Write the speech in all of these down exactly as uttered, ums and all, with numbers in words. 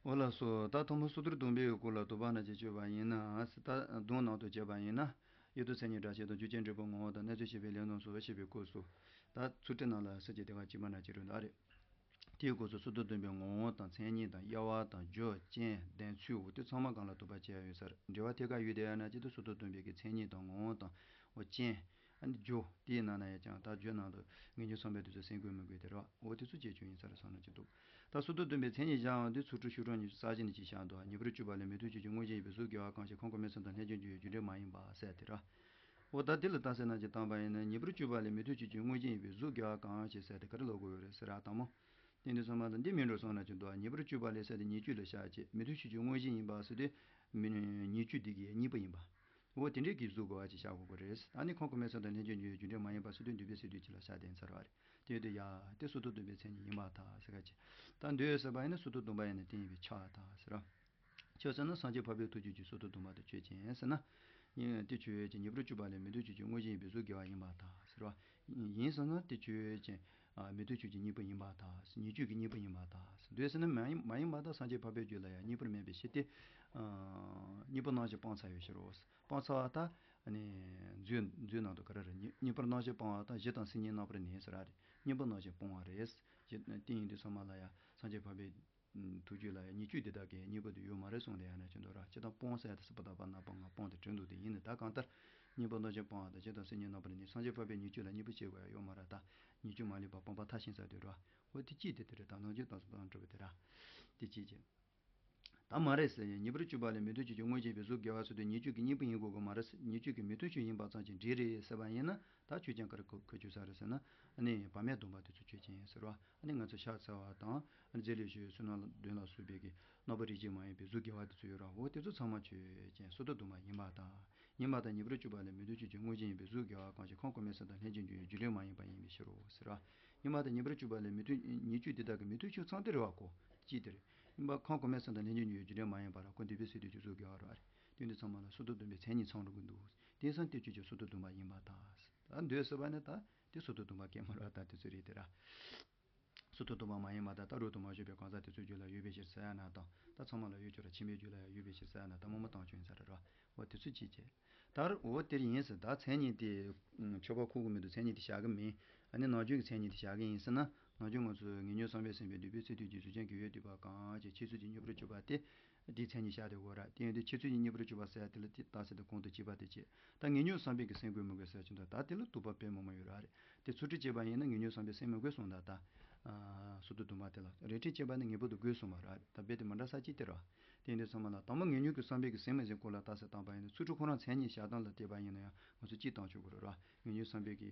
འོ་ལགས་སོ། ད་ཐོག་མར་སོ་ཐར་སྡོམ་པའི་སྐོར་ལ་དོགས་པ་ན་ཅིག་བཅོས་པ་ཡིན་ན། ད་སྡོམ་ནང་དུ་བྱས་པ་ཡིན་ན། ཡུལ་དུ་མཚན་ཉིད་སྒྲ་བཤད་དང་རྒྱུ་རྐྱེན་འབྲས་བུ་ངོ་བོ་དང་གནས་ཚུལ་བཤད་པའི་ལས་སྣ་ཚོགས་བཤད་པའི་སྐབས་སུ། ད་ཚུལ་ཁྲིམས་ནང་ལ་ཟེར་གྱི་དེ་ག་ཅིག་མ་ན་ཅིག་རུ་འདུག་རེད། དེའི་སྐབས་སུ་སོ་ཐར་སྡོམ་པའི་ངོ་བོ་དང་མཚན་ཉིད་དང་དབྱེ་བ་དང་རྒྱུ་རྐྱེན་བདེན་འཚོལ་འོ་དེ་ཚང་མ་གང་ལ་དོགས་པ་བྱས་ཡོད་ས་རེད། འབྲེལ་བ་ཐད་ཀར་ཡོད་དེ་ཡང་ན་ཅིག་ཏུ་སོ་ཐར་སྡོམ་པའི་གི་མཚན་ཉིད་དང་ངོ་བོ་དང་འོ་རྐྱེན། ཨ་ནི་རྒྱུ་དེའི་ནང་ན་ཡང་ཀྱང་ད་རྒྱུ་ནང་དུ་ངེས་འབྱུང་བསམ་པའི་དུས་སུ་སེམས་དགོས་མི་དགོས་དེ་རེད་བ། འོ་དེ་ཚོ་བྱེད་རྒྱུ་ཡིན་ས་རེད་བསམ་ན་ཅི་འདུག་ད་སོ་ཐར་སྡོམ་པའི་མཚན་ཉིད་བཞག་ཡང་དེ་ཚུལ་ཁྲིམས་ཆོས་གྲོགས་ཉི་ཤུ་རྩ་བཞི་ནས་ཅིག་བཞག་འདུག་ཉེ་བར་སྤྱོད་པ་ལས་མི་མཐུན་ཕྱོགས་ཀྱི་དངོས་གཞི་ཡིན་པའི་གཟུགས་དགེ་བ་གང་ཞིག་ཁམས་དཀར་མོའི་ས་དང་ལྷན་ཅིག་འབྱུང་བའི་རྒྱུ་འབྲས་མ་ཡིན་པ་ཟེར་དེ་རེད། འོ་ད་དེ་ལ་རྟགས་གསལ་ན་ཅིག་བཏང་པ་ཡིན་ན་ཉེ་བར་སྤྱོད་པ་ལས་མི་མཐུན་ཕྱོགས་ཀྱི་དངོས་གཞི་ཡིན་པའི་གཟུགས་དགེ་བ་གང་ཞིག་ཟེར་དེ་ག་རེ་ལབ་དགོས་ཡོད་རེད་ཟེར་ར་དང་མོ། དེ་འདི་ཚང་མ་དང་འདི་མི་འགྲོ་སོང་ན་ཅི་འདུག་ཉེ་བར་སྤྱོད་པ་ལས་ཟེར་དེ་ཉེས་སྤྱོད་ལ་བཞག་ཅེས་མི་མཐུན་ཕྱོགས་ཀྱི་དངོས་གཞི་ཡིན་པ་ཟེར་དེ། མི་ཉེས་སྤྱོད་འདི་གའི་གཉིས་པོ་ཡིན་པ། འོ་དེ་འདྲའི་གི་གཟུགས་དགེ་བ་ཅིག་བཞག་དགོས་ཀྱི་རེད། ཨ་ནི་ཁམས་དཀར་མོའི་ས་དང་ལྷན་ཅིག་འབྱུང་བའི་རྒྱུ་འབྲས་མ་ཡིན་པ་སོ་ཐར་འདུས་པའི་སོ་ཐར་གྱི་ལ་བཞག་དེ་ཚར་བ་རེད། དེ་ཡོད་དུ་ཡ་དེ་སོ་ཐར་སྡོམ་པའི་མཚན་ཉིད་ཡིན་པར་ཐལ་ཟེར་ག་ཅིག་ད་འདོད་ཟེར་བ་ཡིན་ན་སོ་ཐར་སྡོམ་པ་ཡིན་ན་དེ་ཡིན་པས་ཁྱབ་པར་ཐལ་ཟེར་རོ། ཁྱོད་ཟེར་ན་སངས་རྒྱས་འཕགས་པའི་ཐུགས་རྒྱུད་ཀྱི་སོ་ཐར་སྡོམ་པ་དང་ཆོས་ཅན་ཟེར་ན། ཡིན་དེ་ཆོས་ཅན་ཉེ་བར་སྤྱོད་པ་ལས་མི་མཐུན་ཕྱོགས་ཀྱི་དངོས་གཞི་ཡིན་པའི་གཟུགས་དགེ་བ་ཡིན་པར་ཐལ་ཟེར་བ། ཡིན་ཟེར་ན་དེ་ཆོས་ཅན། མི་མཐུན་ཕྱོགས་ཀྱི་གཉིས་པོ་ཡིན་པར་ཐལ། ཉེས་སྤྱོད་ཀྱི་གཉིས་པོ་ཡིན་པར་ཐལ། འདོད་ཟེར་ན་མ་ཡིན་མ་ཡིན་པར་ཐལ། སངས་རྒྱས་འཕགས་པའི་རྒྱུད་ལ་ཡང་གཉིས་པར་མེད་པའི་ཕྱིར་ཏེ། གཉིས་པོ་སྣང་ཞིང་སྤངས་ཚར་བའི་ཕྱིར་རོ། སྤངས་ཚར་བ་ད། ནི། མཛོད་མཛོད་ནང་དུ་ག་རེ་རེད། གཉིས་གཉིས་པོར་སྣང་ཞིང་སྤངས་པ་དང་གཞི་དང་སེམས་ཉིད་རྣམ་པར་གནས་ཟེར་ར་རེད། གཉིས་པོ་སྣང་ཞིང་སྤངས་པ་རེད། གཞི་དེ་ཡིན་དུས་ཚང་མ་ལ་ཡང་སངས་རྒྱས་འཕགས་པའི། ཐུགས་རྒྱུད་ལ་ཡང་ཉེས་སྤྱོད་འདི་དག་གི་གཉིས་པོ་དེ་ཡོད་མ་རེད་གསུངས་ཏེ་ཡང་ན་ཅི་འདུག་ར་ཅི་དང་སྤོང་ཟེར་ཡ་དེ་སྲིད་པ་དག་པ་ན་སྤང་ང་སྤོང་དེ་དྲན་འདུག་དེ་ཡིན་ནི་ད་གང་ལྟར། གཉིས་པོ་སྣང་ཞིང་སྤང་བ་དང་གཞི་དང་སེམས་ཉིད་རྣམ་པར་གནས་སངས་རྒྱས་འཕགས་པའི་ཉེས་སྤྱོད་ལ་གཉིས་པོ་བྱེད་དགོས་ཡ་ཡོད་མ་ར་ད། ཉེས་སྤྱོད་མ་ལུས་པ་སྤངས་པ་མཐར་ཕྱིན་ས་དེ་ར། འོ་དེ་གཅིག་དེ་དེ་རེད་ད་ནང་རྒྱུད་དང་སུ་དང་གྲུབ་པ་དེ་ར། དེ་གཅིག་གཅིག་ད་མ་རེད་ཟེར་ཡང་ཉེ་བར་སྤྱོད་པ་ལས་མི་མཐུན་ཕྱོགས་ཀྱི་དངོས་གཞི་ཡིན་པའི་གཟུགས་དགེ་བ་ཟེར་དུས་ཉེས་སྤྱོད་ཀྱི་གཉིས་པོ་ཡིན་དགོས་ཀྱི་མ་རེད། ཉེས་སྤྱོད་ཀྱི་མི་མཐུན་ཕྱོགས་ཡིན་པ་ཙམ་གྱིས་འགྲིག་རེད་ཟེར་བ་ཡིན་ན་ད་ཆོས་ཅན་ག་རེ་གོ་གོ་ཆོད་ས་རེད་ཟེར་ན། ཨ་ནི་བར་མའི་སྡོམ་པ་དེ་ཚོ་ཆོས་ཅན་ཡིན་ཟེར་བ། ཨ་ནི་ང་ཚོ་ཕྱག་འཚལ་བ་དང་ཨ་ནི་རྫས་ལས་བྱུང་བའི་བསོད་ནམས་ལ་གདོན་ལ་སོགས་པའི་གི་རྣམ་པ་རིགས་གཅིག་མ་ཡིན་པའི་གཟུགས་དགེ་བ་དེ་ཚོ་ཡོད་ར། འོ་དེ་ཚོ་ཚང་མ་ཆོས་ཅན་སོ་ཐར་སྡོམ་པ་ཡིན་པ་དང་། ཡིན་པ་དང་ཉེ་བར་སྤྱོད་པ་ལས་མི་མཐུན་ཕྱོགས་ཀྱི་དངོས་གཞི་ཡིན་པའི་གཟུགས་དགེ་བ་གང་ཞིག་ཁམས་དཀར་མོའི་ས་དང་ལྷན་ཅིག་འབྱུང་བའི་རྒྱུ་འབྲས་མ་ཡིན་པ་ཡིན་པའི་ཕྱིར་རོ་ཟེར་བ། ཡིན་པ་དང་ཉེ་བར་སྤྱོད་པ་ལས་མི་མཐུན་ཉེས་སྤྱོད་དེ་དག་གི་མི་མཐུན་ཕྱོགས་ཚང་སྟེ་རེད་བ་གོ། གཅིག་དེ་རེད། ཡིན་པ་ཁམས་དཀར་མོའི་ས་དང་ལྷན་ཅིག་འབྱུང་བའི་རྒྱུ་འབྲས་མ་ཡིན་པ་ར་ཁོ་འདུས་པའི་སོ་ཐར་གྱི་གཟུགས་དགེ་བ་རོ་ཨ་རེད། དེ་འདི་ཚང་མ་ལ་སོ་ཐར་སྡོམ་པའི་མཚན་ཉིད་ཚང་འགྲོ་གི་འདུག་དེང་སང་དེ་ཆོས་ཅན་སོ་ཐར་སྡོམ་པ་ཡིན་པར་ཐལ། ད་འདོད་ཟེར་བ་ནི་ད་དེ་སོ་ཐར་སྡོམ་པ་སྐད་མ་ར་ད་དེ་ཚོ་རེད་དེ་ར། སོ་ཐར་སྡོམ་པ་མ་ཡིན་པ་དང་ད་རབ་ཏུ་མ་བྱུང་བའི་གང་ཟག་དེ་ཚོའི་རྒྱུད་ལ་ཡོད་པའི་ཕྱིར་ཟེར་ཡ་ན་དང་ད་ཚང་མ་ལ་ཡོད་ཆོག་ར་ཕྱི་མའི་རྒྱུད་ལ་ཡང་ཡོད་པའི་ཕྱིར་ཟེར་ཡ་ན་ད་རྨོངས་པ་བཏང་ཆོག་ཡིན་ས་རེད་ར། འོ་དེ་ཚོ་ཅིག་བྱས། ད་འོ་དེར་ཡིན་ཟེར་ད་མཚན་ཉིད་དེ་ཆོག་པ་ཁུག་གི་མི་འདུག་མཚན་ཉིད་དེ་བཞག་གི་མིན། ཨ་ནི་ནང་རྒྱུད་ཀྱི་མཚན་ཉིད་དེ་བཞག་གི་ཡིན་ཟེར་ན་ནང་རྒྱུད་ང་ཚོས་ངེས་ཉོན་བསམ་པའི་སེམས་པའི་འདུས་པའི་ཚེ་དུས་ཀྱི་གཟུགས་ཅན་གྱི་ཡུལ་འདུས་པ་གང་ཞིག་ཁྱད་ཚུལ་གྱི་གཉེན་པོར་གྱུར་པ་སྟེ། དེའི་མཚན་ཉིད་བཞག་སྟེ་འོ་ར་དེ་ཡང་དེ་ཁྱད་ཚུལ་གྱི་གཉེན་པོར་གྱུར་པ་ཟེར་ཡ་དེ་ལ་དེ་རྟགས་ཟེར་དེ་གོང་དུ་བྱས་པ་དེ་བྱས། ད་ངེས་ཉོན་བསམ་པའི་གི་སེམས་དགོས་མི་དགོས་ཟེར་གྱི་འདུག་ད་དེ་ལ་དོགས་པ་དཔེ་མང་པོ་ཡོད་ར་རེད། དེ་ཚུལ་ཁྲིམས་བྱས་པ་ཡིན་ན་ངེས་ཉོན་བསམ་པའི་སེམས་མི་དགོས་གསུངས་ད་ད། སོ་ཐར་སྡོམ་པ་དེ་ལ་རིགས་མཐུན་བྱས་པ་ནི་ངེས་པར་དུ་དགོས་གསུངས་པ་ར་ད་རྦད་དེ་མི་འདྲ་ས་གཅིག་དེ་ར། དེ་འདི་ཚང་མ་ལ་དང་པོ་ངེས་ཉོན་གྱི་བསམ་པའི་གི་སེམས་མི་སེམས་སྐོར་ལ་རྟགས་གསལ་བཏང་པ་ཡིན་ན་ཚུལ་ཁྲིམས་ཁོ་རང་མཚན་ཉིད་བཞག་སྟངས་ལ་བལྟས་པ་ཡིན་ན་ཡང་ང་ཚོ་གཅིག་བཏང་ཆོག་གི་རེད་ར། ངེས་ཉོན་བསམ་པའི་གི་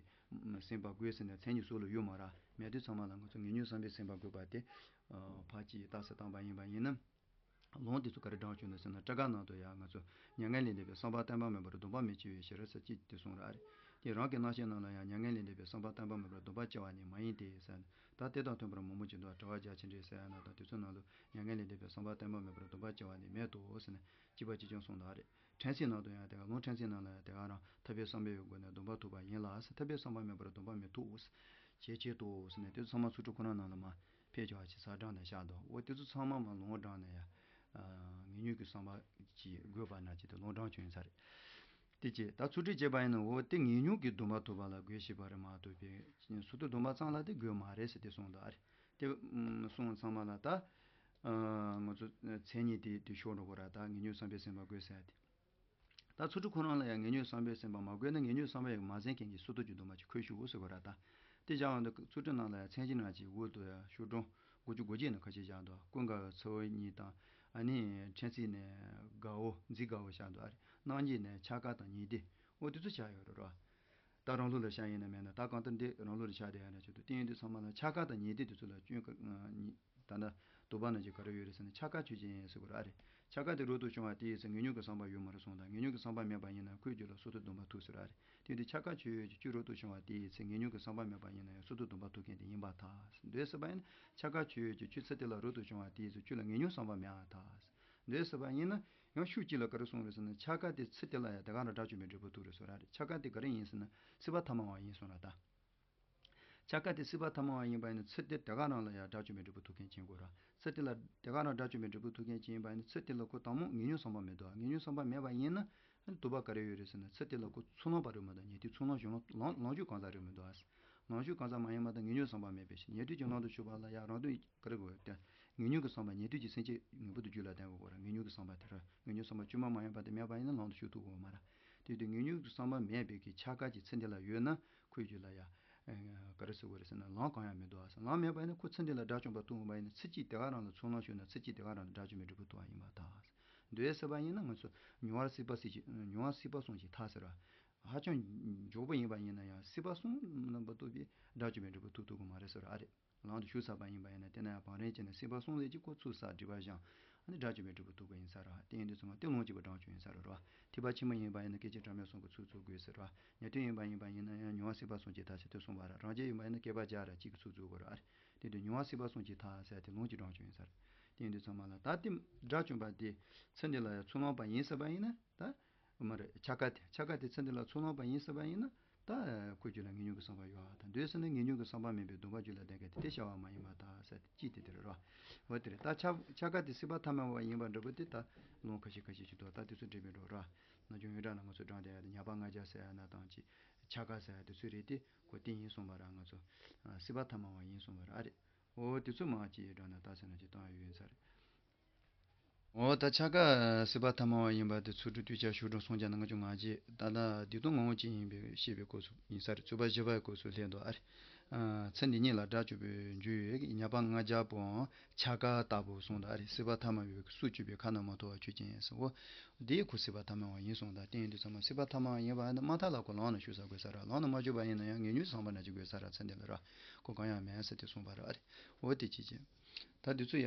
སེམས་པ་དགོས་ཟེར་ནས་མཚན་ཉིད་སོགས་ལ་ཡོད་མ་ར། མེད་དུས་ཚང་མ་ལ་ང་ཚོ་ངེས་ཉོན་བསམ་པའི་སེམས་པ་དགོས་པ་དེ་ཕར་གཅིག་རྟགས་གསལ་བཏང་པ་ཡིན་པ་ཡིན་ན། ལུང་དེ་ཚོ་ག་རེ་དྲངས་བྱུང་ན་ཟེར་ན་སྤྲ་ག་ནང་དུ་ཡང་ང་ཚོ་མྱ་ངན་ལས་འདས་པའི་བསམ་པ་བརྟན་པ་མེད་པར་སྡོམ་པ་མི་སྐྱེ་བའི་ཕྱིར་ཟེར་གཅིག་དེ་གསུངས་ར་རེད། དེ་རང་གི་རྣམ་བཤད་ནང་ལ་ཡང་མྱ་ངན་ལས་འདས་པའི་བསམ་པ་བརྟན་པ་མེད་པར་སྡོམ་པ་སྐྱེ་བ་ནི་མ་ཡིན་ཏེ་ཟེར་ན། ད་དེ་དང་མཐུན་པར་མང་པོ་ཅིག་འདུག་དྲི་བ་རྒྱ་ཆེ་འདྲེ་ཟེར་ཡ་ན་དང་དེ་ཚོའི་ནང་ལ་མྱ་ངན་ལས་འདས་པའི་བསམ་པ་བརྟན་པ་མེད་པར་སྡོམ་པ་སྐྱེ་བ་ནི་མེད་དོ་ཟེར་ནས་གཅིག་པ་གཅིག་རྐྱང་གསུངས་འདུག་རེད། ཕྲན་ཚེགས་ནང་དུ་ཡང་དེ་ག་ལུང་ཕྲན་ཚེགས་ནང་ལ་ཡང་དེ་ག་རང་ཐར་པའི་བསམ་པའི་སྒོ་ནས་སྡོམ་པ་ཐོབ་པ་ཡིན་ལ་ཟེར་ཐར་པའི་བསམ་པ་མེད་པར་སྡོམ་པ་མི་ཐོབ་ཟེར་བྱེད་ཅེས་ཏོ་ཟེར་ནས་དེ་ཚོ་ཚང་མ་ཚུལ་ཁྲིམས་ཁོ་རང་ནང་ལ་མ་ཕེབས་ཀྱི་བ་ཅི་ས་དྲངས་ནས་བཞག་འདུག་འོ་དེ་ཚོ་ཚང་མ་མ་ལུང་དྲངས་ནས་ཡ། ངེས་ཉོན་གྱི་བསམ་པ་ཅིག་དགོས་པ་ན་ཅིག་དེ་ལུང་དྲངས་བྱུང་ཡིན་ས་རེད། དེ་རྗེས་ད་ཚུལ་ཁྲིམས་བྱས་པ་ཡིན་ན་འོ་དེ་ངེས་ཉོན་གྱི་སྡོམ་པ་ཐོབ་པ་ལ་དགོས་ཞེས་པ་རེད་མ་གཏོགས་པའི་སོ་ཐར་སྡོམ་པ་ཙམ་ལ་དེ་དགོས་མ་རེད་ཟེར་དེ་གསུངས་འདུག་ཨ་རེད། དེ་གསུངས་ཚང་མ་ལ་ད་ང་ཚོ་མཚན་ཉིད་དེ་དེ་ཤོར་འགྲོ་གི་ར། ད་ངེས་ཉོན་བསམ་པའི་སེམས་པ་དགོས་ཟེར་ཏེ། ད་ཚུལ་ཁྲིམས་ཁོ་རང་ལ་ཡང་ངེས་ཉོན་བསམ་པའི་སེམས་པ་མ་དགོས་ན་ངེས་ཉོན་བསམ་པ་ཡང་མ་ཟིན་མཁན་གྱི་སོ་ཐར་གྱི་སྡོམ་པ་ཅིག་འཁོད་ཤོག་ཟེར་གི་ར། ད་དེ་བཞག་འོང་དུ་ཚུལ་ཁྲིམས་ནང་ལ་ཡང་མཚན་གཞི་ནང་གཅིག་འོག་ཏུ་ཡང་ཤོག་གྲངས་དགུ་བཅུ་གོ་བརྒྱད་ནང་ཁ་ཤས་བཞག་འདུག་ཀུན་དགའ་བོའི་ཚ་བོ་གཉིས་དང་ཨ་ནི་ཕྲན་ཚེགས་ནས་དགའ་བོ་འཛིན་དགའ་བོ་བཞག་འདུག་ཨ་རེ་རྣམ་འབྱེད་ནས་འཆར་ཀ་དང་ཉེ་སྡེ་འོ་དེ་ཚོ་བཞག་ཡོད་རེད་ར། ད་རང་ལུགས་ལ་བཞག་ཡིན་ན་མེད་ན་ད་གང་ལྟར་འདི་རང་ལུགས་ལ་བཞག་བསྡད་ཡ་ན་ཆེད་དུ་བསྟན་ཡོད་དུས་ཚང་མ་ལ་འཆར་ཀ་དང་ཉེ་སྡེ་དེ་ཚོ་ལ་སྐྱོན་ག་ད་ལྟ་དོགས་པ་ན་ཅིག་ག་རེ་ཡོད་རེད་ཟེར་ན་འཆར་ཀ་ཆོས་ཅན་ཟེར་དགོས་ར་རེད། འཆར་ཀ་དེ་རབ་ཏུ་བྱུང་བ་དེའི་ཚེ་ངེས་ཉོན་གྱི་བསམ་པ་ཡོད་མ་རེད་གསུངས་དང་ངེས་ཉོན་གྱི་བསམ་པ་མེད་པ་ཡིན་ན་ཁོའི་རྒྱུད་ལ་སོ་ཐར་སྡོམ་པ་ཐོབ་ཟེར་ར་རེད། དེ་ཡོད་དུས་འཆར་ཀ་ཆོས་ཅན་ཆོས་རབ་ཏུ་བྱུང་བ་དེའི་ཚེ་ངེས་ཉོན་གྱི་བསམ་པ་མེད་པ་ཡིན་ན་ཡང་སོ་ཐར་སྡོམ་པ་ཐོབ་མཁན་དེ་ཡིན་པར་ཐལ། འདོད་ཟེར་བ་ཡིན་ན་འཆར་ཀ་ཆོས་ཅན་ཆོས་ཚེ་དེ་ལ་རབ་ཏུ་བྱུང་བ་དེའི་ཚེ་ཁྱོད་ལ་ངེས་ཉོན་བསམ་པ་མེད་པར་ཐལ། འདོད་ཟེར་བ་ཡིན་ན་ཡང་ཤུགས་གཅིག་ལ་ག་རེ་གསུངས་རེད་ཟེར་ན་འཆར་ཀ་དེ་ཚེ་དེ་ལ་ཡང་དེ་ག་རང་དགྲ་བཅོམ་པའི་འབྲས་བུ་ཐོབ་རེད་གསུངས་ར་རེད། འཆར་ཀ་དེ་ག་རེ་ཡིན་ཟེར་ན་སྲིད་པ་ཐ་མ་བ་ཡིན་གསུངས་ར་ད། ཆ་ག་དེ་སྲིད་པ་ཐ་མ་བ་ཡིན་པ་ཡིན་ན་ཚེ་འདི་དེ་ག་རང་ལ་ཡང་དགྲ་བཅོམ་པའི་འབྲས་བུ་ཐོབ་མཁན་ཅན་དགོས་ར། ཚེ་འདི་ལ་དེ་ག་རང་དགྲ་བཅོམ་པའི་འབྲས་བུ་ཐོབ་མཁན་ཅན་ཡིན་པ་ཡིན་ན་ཚེ་འདི་ལ་ཁོ་དང་པོ་ངེས་འབྱུང་བསམ་པ་མི་འདུག་ངེས་འབྱུང་བསམ་པ་མེད་པ་ཡིན་ན་དོགས་པ་ག་རེ་ཡོད་རེད་ཟེར་ན། ཚེ་འདི་ལ་ཁོ་ཚུར་ལོངས་པ་རེད་མ་གཏོགས་ཉན་ཐོས་ཚུར་ལོངས་གཞན་ལོངས་ལོངས་སྤྱོད་གང་ཟག་རེད་མི་འདུག་ལོངས་སྤྱོད་གང་ཟག་མ་ཡིན་པ་དང་ངེས་འབྱུང་བསམ་པ་མེད་པའི་ཕྱིར། ཉན་ཐོས་ཀྱི་ལམ་དུ་ཞུགས་པ་ལ་ཡང་རང་དོན་ག་རེ་དགོས་ཏེ། ངེས་འབྱུང་གི་བསམ་པ་ཉན་ཐོས་ཀྱི་སེམས་བསྐྱེད་ངེས་པར་དུ་རྒྱུད་ལ་ལྡན་དགོས་ར། ངེས་འབྱུང་གི་བསམ་པ་དེ་ར། ངེས་འབྱུང་བསམ་པ་བཅོས་མ་མ་ཡིན་པ་དེ་མེད་པ་ཡིན་ན་ལམ་དུ་ཞུགས་ཐུབ་དགོས་མ་ར། དེ་དུས་ངེས་འབྱུང་གི་བསམ་པ་མེད་པའི་གི་ཆ་ག་ཅིག་ཚེ་འདི་ལ་ཡོད་ན་ཁོའི་རྒྱུད་ལ་ཡང་ག་རེ་ཟེར་དགོས་རེད་ཟེར་ན་ལམ་གང་ཡང་མི་འདུག་ཨ། ལམ་མེད་པ་ཡིན་ན་ཁོ་ཚེ་འདི་ལ་དགྲ་བཅོམ་པ་ཐོབ་འོང་པ་ཡིན་ན་ཚེ་གཅིག་དེ་ག་རང་ལ་ཚུར་ལོངས་ཞུགས་ན་ཚེ་གཅིག་དེ་ག་རང་ལ་དགྲ་བཅོམ་པའི་འབྲས་བུ་ཐོབ་པ་ཡིན་པ་དང་། འདོད་ཟེར་བ་ཡིན་ན་ང་ཚོ་མྱོང་བ་སྲིད་པ་སྲིད་ཀྱི་མྱོང་བ་སྲིད་པ་གསུམ་གྱི་མཐའ་ཟེར་བ། ཧ་ཅང་མགྱོགས་པོ་ཡིན་པ་ཡིན་ན་ཡང་སྲིད་པ་གསུམ་རྣམ་པ་རྟོགས་པའི་དགྲ་བཅོམ་པའི་འབྲས་བུ་ཐོབ་ཐུབ་ཀྱི་མ་རེད་ཟེར་བ་ཨ་རེད། ལམ་དུ་ཞུགས་ཚར་བ་ཡིན་པ་ཡིན་ན་དེ་ན་ཡང་བང་རིམ་བྱས་ནས་སྲིད་པ་གསུམ་ལས་ཀྱི་ཁོ་ཚུར་ས་སྒྲིབ་པ་སྦྱངས། ཨ་ནི་དགྲ་བཅོམ་པའི་འབྲས་བུ་ཐོབ་པ་ཡིན་ས་ར། དེ་ཡིན་དུས་ཚང་མ་དེ་ལོངས་སྤྱོད་པ་དགྲ་བཅོམ་ཡིན་ས་ར་ར། ཐེག་པ་ཆེན་པོ་ཡིན་པ་ཡིན་ན་སྐད་ཅིག་དྲི་མེད་གསུམ་གྱི་ཚུལ་ཚུལ་དགོས་ཟེར་ར། ཉན་ཐོས་ཡིན་པ་ཡིན་པ་ཡིན་ན་ཡང་མྱོང་བ་སྲིད་པ་གསུམ་གྱི་མཐའ་ཟེར་དེ་གསུངས་པ་ར། རང་རྒྱལ་ཡིན་པ་ཡིན་ན་བསྐལ་པ་བརྒྱ་ར་གཅིག་གི་ཚུལ་ཚུལ་དགོས་ར་ཨ་རེ། དེ་དུས་མྱོང་བ་སྲིད་པ་གསུམ་གྱི་མཐའ་ཟེར་དེ་ལོངས་སྤྱོད་དགྲ་བཅོམ་ཡིན་ས་ར། དེ་ཡིན་དུས་ཚང་མ་ལ་ད་དེ་དགྲ་བཅོམ་པ་དེ་ཚེ་འདི་ལ་ཡང་ཚུར་ལོངས་པ་ཡིན་ཟེར་བ་ཡིན་ན་ད། མ་རེད། ཆ་ག་དེ་ཆ་ག་དེ་ཚེ་འདི་ལ་ཚུར་ལོངས་པ་ཡིན་ཟེར་བ་ཡིན་ན་ད་ཁོའི་རྒྱུད་ལ་ངེས་འབྱུང་གི་བསམ་པ་ཡོད་ཨ། ད་འདོད་ཟེར་ན་ངེས་འབྱུང་གི་བསམ་པ་མིན་པའི་སྡོམ་པ་རྒྱུད་ལ་ལྡན་མཁན་དེ་དེ་བྱ་བ་མ་ཡིན་པ་དང་ཟེར་ཏེ་ཅི་དེ་དེ་རེད་རོ། འོ་དེ་རེད། ད་ཆ་ཆ་ག་དེ་སྲིད་པ་ཐ་མ་བ་ཡིན་པ་འདྲ་པོ་དེ་ད་ལུང་ཁ་ཤས་ཁ་ཤས་ཅིག་འདུག་ད་དེ་ཚོ་འགྲིག་མི་འགྲོ་ར། ན་ཆུང་ཡོན་གྲངས་ལ་ང་ཚོ་འབྲང་དེ་ཡ་དེ་ཉ་པ་ལྔ་བརྒྱ་ཟེར་ཡ་ན་དང་ཅི་ཆ་ག་ཟེར་ཡ་དེ་ཚོ་རེད་དེ་ཁོ་དེ་ཡིན་གསུངས་པ་ར། ང་ཚོ་སྲིད་པ་ཐ་མ་བ་ཡིན་གསུངས་པ་ར་ཨ་རེད། འོ་དེ་ཚོ་མ་ཅི་ཡོད་འགྲོ་ན་ད་ཟེར་ན་ཅི་གཏོང་ཡ་ཡོད་ཡིན་ས་རེད། འོ་ད་ཆ་ག་སྲིད་པ་ཐ་མ་བ་ཡིན་པ་དེ་ཚུལ་ཁྲིམས་གདུལ་བྱ་ཞུགས་གྲོགས་སངས་རྒྱས་ནང་ཆུང་ང་རྗེ་ད་ལྟ་བདེ་སྟོང་ངོ་བོ་ཅན་ཡིན་པའི་ཤེས་པའི་སྐབས་སུ་ཡིན་ས་རེད། རྩོད་པ་བཞི་པའི་སྐབས་སུ་སླེབས་འདུག་ཨ་རེ། ཚེ་འདི་ཉིད་ལ་དགྲ་བཅོམ་པའི་རྒྱུ་ཡོད་ཉ་པ་ལྔ་བརྒྱ་པོའང་ཆ་ག་ལྟ་བུ་གསུངས་འདུག་ཨ་རེ། སྲིད་པ་ཐ་མ་བའི་སུ་བཅུ་པའི་ཁ་ན་མ་ཐོ་བ་ཆོས་ཅན་ཡིན་ཟེར། འོ་དེའི་ཁུ་སྲིད་པ་ཐ་མ་བ་ཡིན་གསུངས་དང་། དེ་ཡིན་དུས་ཚང་མ་སྲིད་པ་ཐ་མ་བ་ཡིན་པ་ཡིན་ན་མ་མཐའ་ལ་ཁོ་ལམ་ན་ཞུགས་ས་དགོས་ས་ར། ལམ་ན་མ་ཞུགས་པ་ཡིན་ན་ཡང་ངེས་ཉུལ་བསམ་པ་ན་ཅི་དགོས་ས་ར། ཚེ་འདི་ལ་ར་ཁོ་གང་ཡང་མེད་ཟེར་དེ་གསུངས་པ་ར་ཨ་རེ། འོ་དེ་ཅི་བྱེད། ད་འདི་ཚོ་